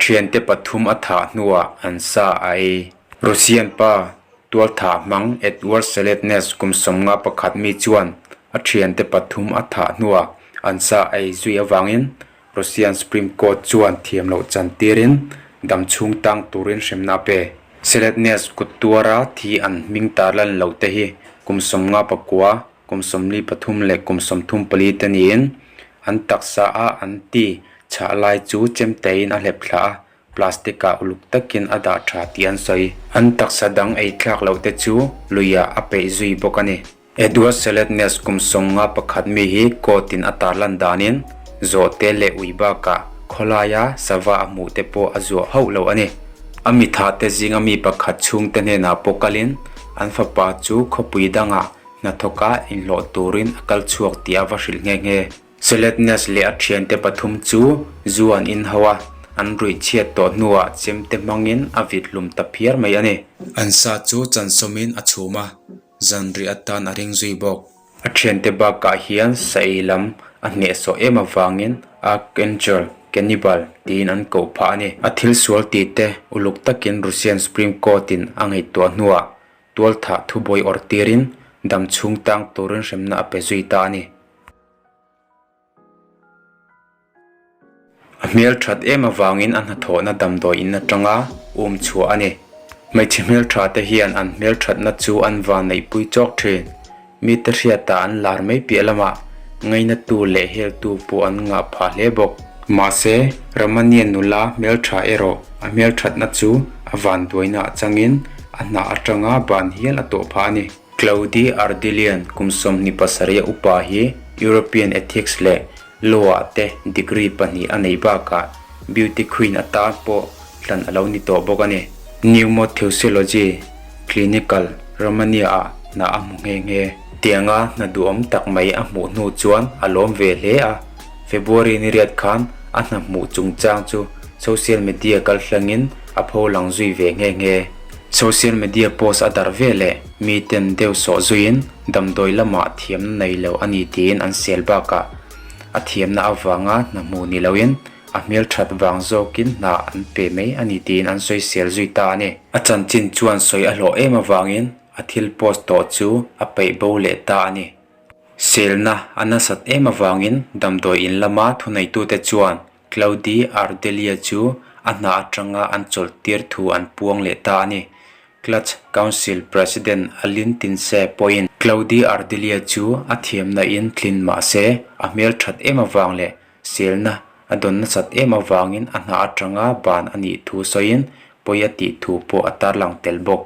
thiante pathum a thah hnuah an sa a ei. Russian pa tualthah hmang Edward Selednes kum 51 mi chuan a thiante pathum a thah hnuah an sa a ei zui avangin Russian Supreme Court chuan thiam loh chan tirin dam chhung tang turin hremna a pe. Selednes kut tuara thi an hming tarlan loh te hi kum 59, kum 43 leh kum 34 te niin an taksa a an ti chhah lai chu chemtein a hlep thla a, plastic ah uluk takin a dah tha tih an sawi. An taksa dang ei thlak loh te chu luiah a peih zui bawk a ni. Edward Selednes kum 51 mi hi court in a tarlan danin zawhte leh ui bakah khawlaia sava a hmuh te pawh a zuah hauh lo a ni. A mitha te zinga mi pakhat chhungte hnenah pawh kalin an fapa chu khawpui dangah hnathawka inhlawh turin a kal chhuak tih a va hrilh nghe nghe. Selednes leh a thiante pathum chu zu an inho a, an ruih chhiat tawh hnuah chemte hmangin a vit hlum ta phiar mai a ni. An sa chu chansawmin a chhum a, zanriah atan a ring zui bawk. A thiante bakah hian sa ei lam a hnehsawh em avangin Archangel Cannibal tiin an koh phah a ni. A thil sual tih te uluk takin Russian Supreme Court-in a ngaihtuah hnuah tualthah thubawi awrh tirin dam chhung tang turin hremna a pe zui ta a ni. A hmel that em avangin a hnathawhna damdawi in atanga um chhuah a ni. Hmeichhe hmeltha te hian an hmel thatna chu an van neihpui chawk thin. Mite hriatah an lar mai piah lamah ngainatu leh heltu pawh an ngah phah hle bawk. Mahse, Ramania nula hmeltha erawh a hmel thatna chu a vanduaina ah changin a hna atanga ban hial a tawh phah a ni. Claudi Ardelian kum 27 a upa hi European Ethics leh Law-ah te degree pahnih a neih bakah Beauty Queen atan pawh hlan a lo ni tawh bawk a ni. Pneumotheusiology Clinical, Romania-ah hna a hmu nghe nghe. Tianga hna duhawm tak mai a hmuh hnu chuan a lawm ve hle a, February ni riat khan a hna hmuh chungchang chu social media kalhlangin a pholang zui ve nghe nghe. Social media post a darh ve leh miten deuh sawh zuiin damdawi lamah thiamna nei lo a ni tiin an sel bakah a thiamna avanga hna hmuh ni loin a hmelthat vang zawkin hna an pe mai a ni tiin an sawi sel zui ta a ni. A chanchin chuan sawi a hlawh em avangin a thil post tawh chu a peih bo leh ta a ni. Selna a nasat em avangin damdawi in lama thuneitute chuan Claudi Ardelia chu a hna atanga an chawlh tir thu an puang leh ta a ni. Cluj Council President Alin Tinse pawhin Claudi Ardelia chu a thiamna in tlin mah se a hmel that em avang leh selna a dawn nasat em avangin a hna atanga ban a nih thu sawiin pawi a tih thu pawh a tarlang tel bawk.